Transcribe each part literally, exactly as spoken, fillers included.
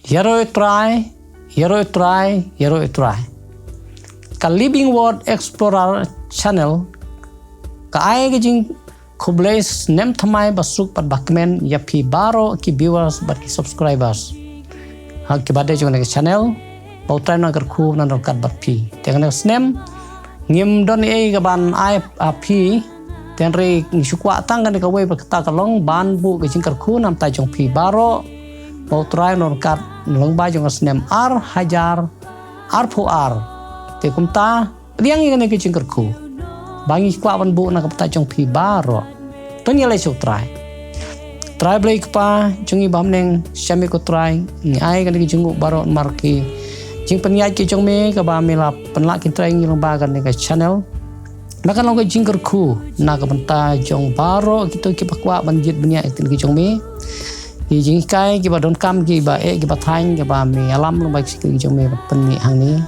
Ïaroh ïa u Trai, ïaroh ïa u Trai, ïaroh ïa u Trai. Ka Living Word Explorer Channel ka ai ka jingkhublei snem thymmai basuk bad bakmen ïa phi baroh ki viewers bad ki subscribers ha kiba dei jong kane ka channel. Ba u Trai un nang kyrkhu, un nang ryngkat bad phi. Te kane ka snem ngim don ei kaban ai ha phi, hynrei ngi shu kwah tang kane kawei bad kata ka long ban buh ka jingkyrkhu na ka bynta jong phi baroh, ba u Trai un nang ryngkat lyngba jong ka snem ar hajar arphew ar. Te kumta pdiang ïa kane ka jingkyrkhu ba ngi kwah ban buh na ka bynta jong phi baroh. To ngin ïaleit sha u Trai. Trai Blei Kpa jong ngi ba ha bneng, sha me ko Trai ngi ai kane ka jingnguh baroh namar ki jingpynïaid ki jong me kaba me la pynlah, ko Trai, ngi lyngba kane ka channel. Ba kan long ka jingkyrkhu na ka bynta jong baroh kito kiba kwah ban jied bniah ïa ka ktien ka jong me. Ki jinghikai kiba donkam, kiba eh, kiba thaiñ, kiba me ïalam lyngba ki shakri ki jong me ban pynmih hangne.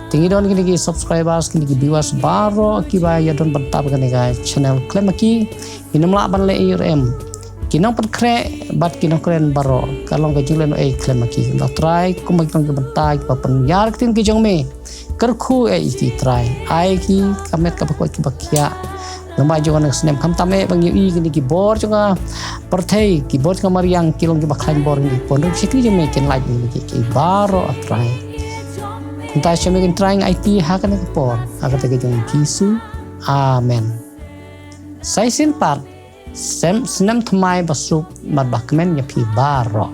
Te ngi don kine ki subscribers, kine ki viewers baroh kiba ïadon bynta bad kane ka channel khlem ma ki ngim lah ban leh ei ruh em. Ki nongpynkhreh bad ki nongkren baroh, ka long ka jinglehnohei khlem ma ki. Kumta Trai, kumba ki long ki bynta kiba pynïar ktien ki jong me, kyrkhu ïa ki Trai. Ai ki ka met kaba koit kaba khiah. Namar jong kane ka snem khamtam eh ba ngi ïohi kine ki bor jong ka pyrthei, ki bor jong ka mariang ki long kiba khlaiñ bor, kine ki pynrung shakri jong me kin lait, kine ki, ki baroh, ah Trai. Kumta sha me ko Trai ngi aiti ha kane ka por, ha ka kyrteng ka jong u Jisu. Amen. Sa shisien pat, snem, snem thymmai basuk bad bakmen ïa phi baroh.